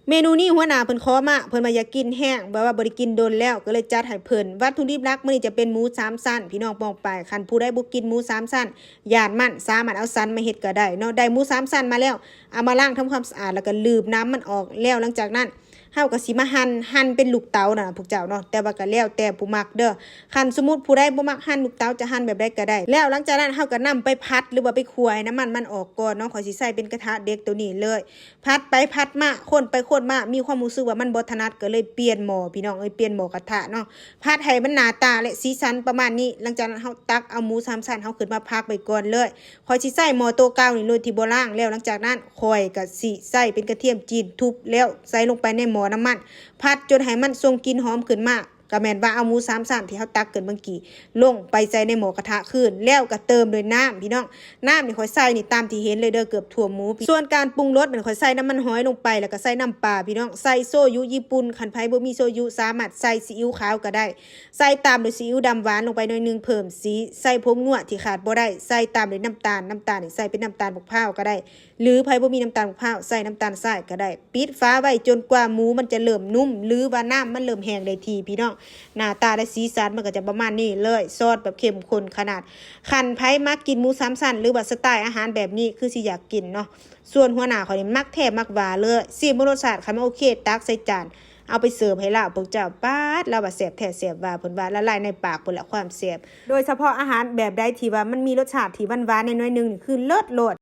ເມນູນີ້ຫົວໜ້າເພິ່ນຂໍມາ ເພິ່ນວ່າຢາກກິນແຮງ ແບບວ່າບໍ່ໄດ້ກິນດົນແລ້ວ ກໍເລີຍຈັດໃຫ້ເພິ່ນ. ວັດຖຸດິບຫຼັກມື້ນີ້ຈະເປັນໝູສາມຊັ້ນ ພີ່ນ້ອງປ້ອງປາຍ. ຄັນຜູ້ໃດບໍ່ກິນໝູສາມຊັ້ນ ຢ້ານມັນ ສາມາດເອົາສັນມາເຮັດກໍໄດ້ເນາະ. ໄດ້ໝູສາມຊັ້ນມາແລ້ວ ເອົາມາລ້າງທຳຄວາມສະອາດ ແລ້ວກໍລືບນ້ຳມັນອອກ. ແລ້ວຫຼັງຈາກນັ້ນ ເຮົາກໍຊິມາຫັ່ນ ຫັ່ນເປັນລູກເຕົ໋ານະ ພວກເຈົ້າເນາະ, ແຕ່ວ່າກໍແລ້ວແຕ່ຜູ້ມັກເດີ້. ຄັນສົມມຸດຜູ້ໃດບໍ່ມັກຫັ່ນລູກເຕົ໋າ ຈະຫັ່ນແບບໃດກໍໄດ້. ແລ້ວຫຼັງຈາກນັ້ນ ເຮົາກໍນຳໄປຜັດ ຫຼືວ່າໄປຂົ້ວໃຫ້ນ້ຳມັນມັນອອກກ່ອນເນາະ. ຂ້ອຍຊິໃຊ້ເປັນກະທະເດັກໂຕນີ້ເລີຍ. ຜັດໄປຜັດມາ ຄົນໄປຄົນມາ ມີຄວາມຮູ້ສຶກວ່າມັນບໍ່ຖະໜັດ ກໍເລີຍປ່ຽນໝໍ້ ພີ່ນ້ອງເອີຍ, ປ່ຽນໝໍ້ກະທະເນາະ. ຜັດໃຫ້ມັນໜ້າຕາ ແລະ ສີສັນປະມານນີ້. ຫຼັງຈາກນັ້ນ ເຮົາຕັກເອົາໝູສາມຊັ້ນເຮົາຂຶ້ນມາພັກໄວ້ກ່ອນເລີຍ. ຂ້ອຍຊິໃຊ້ໝໍ້ໂຕເກົ່ານີ້ໂດຍທີ່ບໍ່ລ້າງ. ແລ້ວຫຼັງຈາກນັ້ນ ຂ້ອຍກໍຊິໃຊ້ເປັນກະທຽມຈີນທຸບແລ້ວໃສ່ລົງໄປໃນໝໍ້ນ້ຳມັນ ຜັດຈົນໃຫ້ມັນສົ່ງກິ່ນຫອມຂຶ້ນມາ. ກໍແມ່ນວ່າເອົາໝູສາມຊັ້ນທີ່ເຮົາຕັກຂຶ້ນເມື່ອກີ້ ລົງໄປໃສ່ໃນໝໍ້ກະທະຄືນ ແລ້ວກໍເຕີມດ້ວຍນ້ຳ ພີ່ນ້ອງ. ນ້ຳນີ້ຂ້ອຍໃສ່ນີ້ຕາມທີ່ເຫັນເລີຍເດີ້ ເກືອບຖ້ວມໝູ. ສ່ວນການປຸງລົດນັ້ນ ຂ້ອຍໃສ່ນ້ຳມັນຫອຍລົງໄປ ແລ້ວກໍໃສ່ນ້ຳປາ ພີ່ນ້ອງ, ໃສ່ໂຊຍຸຍີ່ປຸ່ນ. ຄັນໃຜບໍ່ມີໂຊຍຸ ສາມາດໃສ່ຊີອິ້ວຂາວກໍໄດ້. ໃສ່ຕາມດ້ວຍຊີອິ້ວດຳຫວານລົງໄປໜ້ອຍໜຶ່ງ ເພີ່ມສີ. ໃສ່ຜົງນົວທີ່ຂາດບໍ່ໄດ້ ໃສ່ຕາມດ້ວຍນ້ຳຕານ. ນ້ຳຕານນີ້ໃສ່ເປັນນ້ຳຕານບັກພ້າວກໍໄດ້ ຫຼືໃຜບໍ່ມີນ້ຳຕານບັກພ້າວ ໃສ່ນ້ຳຕານຊາຍກໍໄດ້. ປິດຝາໄວ້ຈົນກວ່າໝູມັນຈະເລີ່ມນຸ້ມ ຫຼືວ່ານ້ຳມັນເລີ່ມແຫ້ງໄດ້ທີ່ ພີ່ນ້ອງ. ໜ້າຕາ ແລະ ສີສັນມັນກໍຈະປະມານນີ້ເລີຍ. ຊອດແບບເຂັ້ມຂຸ້ນຂະໜາດ. ຄັນໃຜມັກກິນໝູສາມຊັ້ນ ຫຼືວ່າສະໄຕອາຫານແບບນີ້ ຄືຊິຢາກກິນເນາະ. ສ່ວນຫົວໜ້າຂ້ອຍນີ້ມັກແທ້ມັກຫວາເລີຍ. ຊີມເບິ່ງລົດຊາດ ຄັນມັນໂອເຄ ຕັກໃສ່ຈານ ເອົາໄປເສີບໃຫ້ລາວ. ພວກເຈົ້າ ປາດ ລາວວ່າແຊບແທ້ແຊບຫວາ ເພິ່ນວ່າລະລາຍໃນປາກພຸ້ນລະ ຄວາມແຊບ. ໂດຍສະເພາະອາຫານແບບໃດທີ່ວ່າມັນມີລົດຊາດທີ່ຫວານໆແດ່ໜ້ອຍໜຶ່ງນີ້ ຄືເລີດໂລດ.